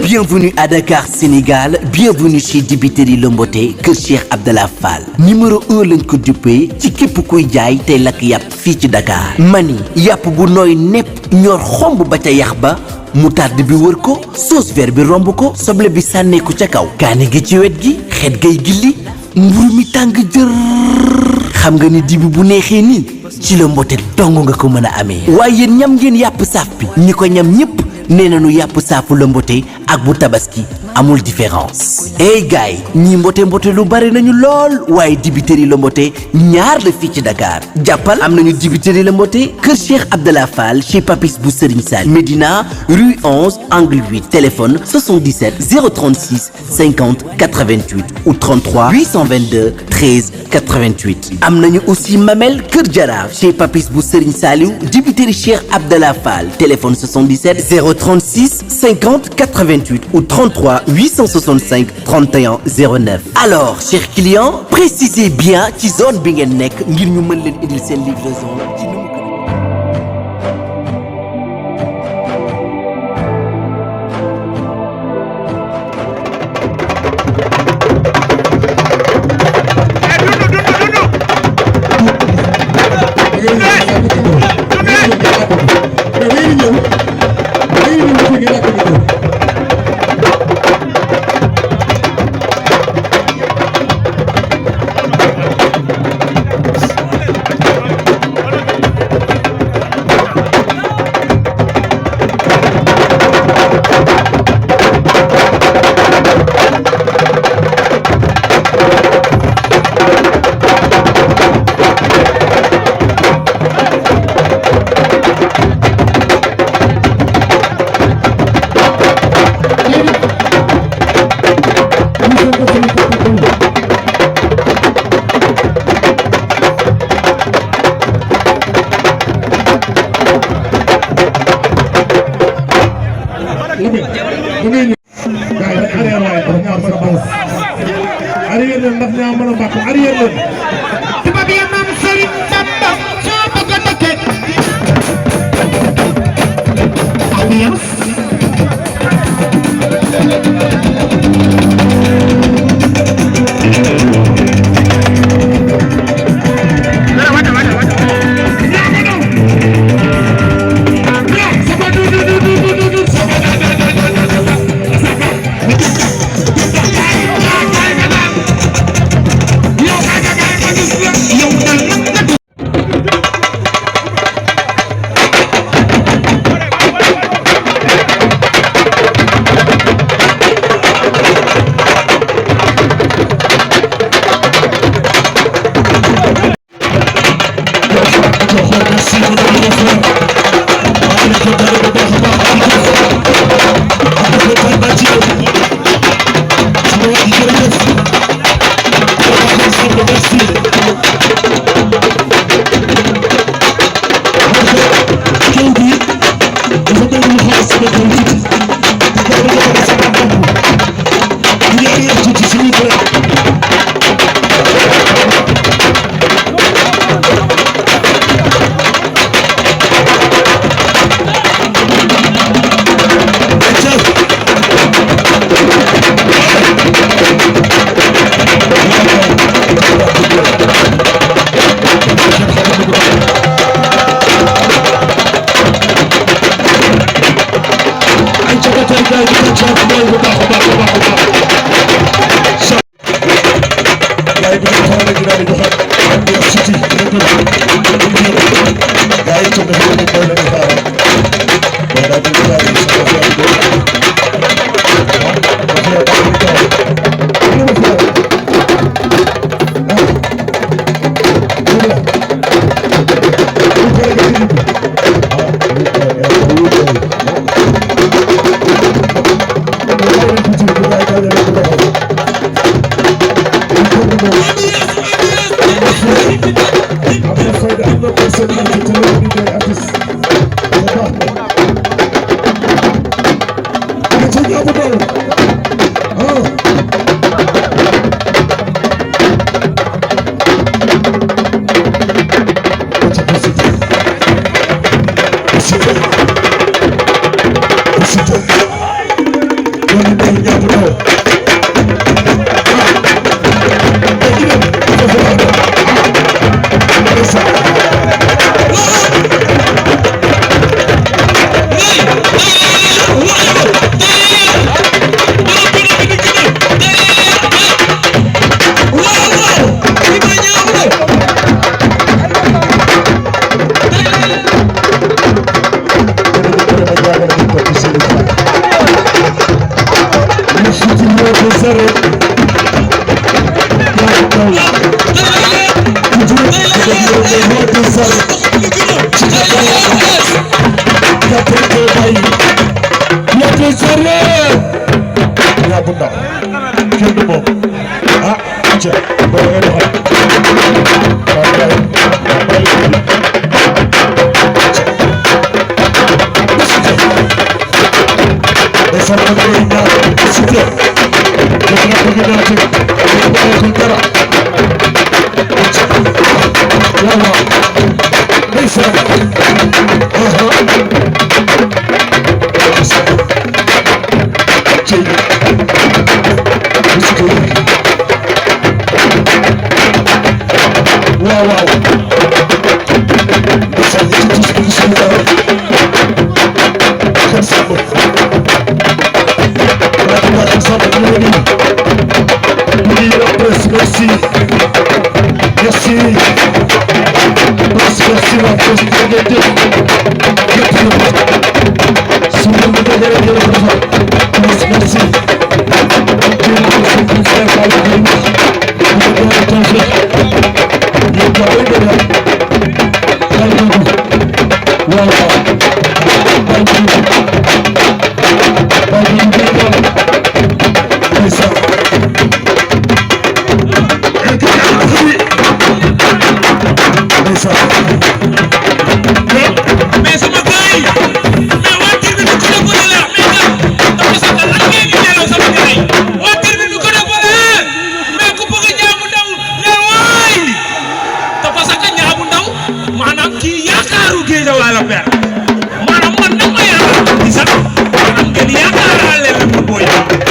Bienvenue à Dakar, Sénégal. Bienvenue chez Dibiteri Lomboté kër Cheikh Abdallah Fall. numéro 1 lañ ko duppee ci képp kuy jaay tey lakk yàpp fii ci Dakar. mani yàpp bu nooy nepp ñor xomb ba ca yax ba. moutarde bi wër ko sauce vert bi romb ko soble bi sànneeku ca kaw. kaani gi ci wet gi xet gay gilli mburu mi tàng jër. xam nga ni dibi bu neexee nii ci Lomboté dong nga ko mën a amee. waaye yéen ñam ngeen yàpp saaf bi ñi ko ñam ñëpp. nee nañu yàpp saafu Lomboté ak bu tabaski amul différence. hey gars yi ñii mbote lu bari nañu lool waaye dibiteri Lomboté ñaar la fii ci Dakar. jàppal am nañu dibiteri Lomboté kër Cheikh Abdallah Fall chez Papis bu Serigne Sall. Médina rue 11 angle 8 téléphone 77 036 50 88 ou 33 822 13 88. am nañu aussi Mamel kër Jaraaf chez Papis bu Serigne Saliou dibiteri Cheikh Abdallah Fall téléphone 77 036 50 88 ou 33 865 31 09. alors chers clients précisez bien ci zone bi ngeen nekk ngir ñu mën leen indil seen livraison ci nu mu yaa bu ndaw kenn du moom ah ca boo ngay doxal maanaam man nag ma yaakaar di sax maanaam ngeen yaakaaraale la Boy Niang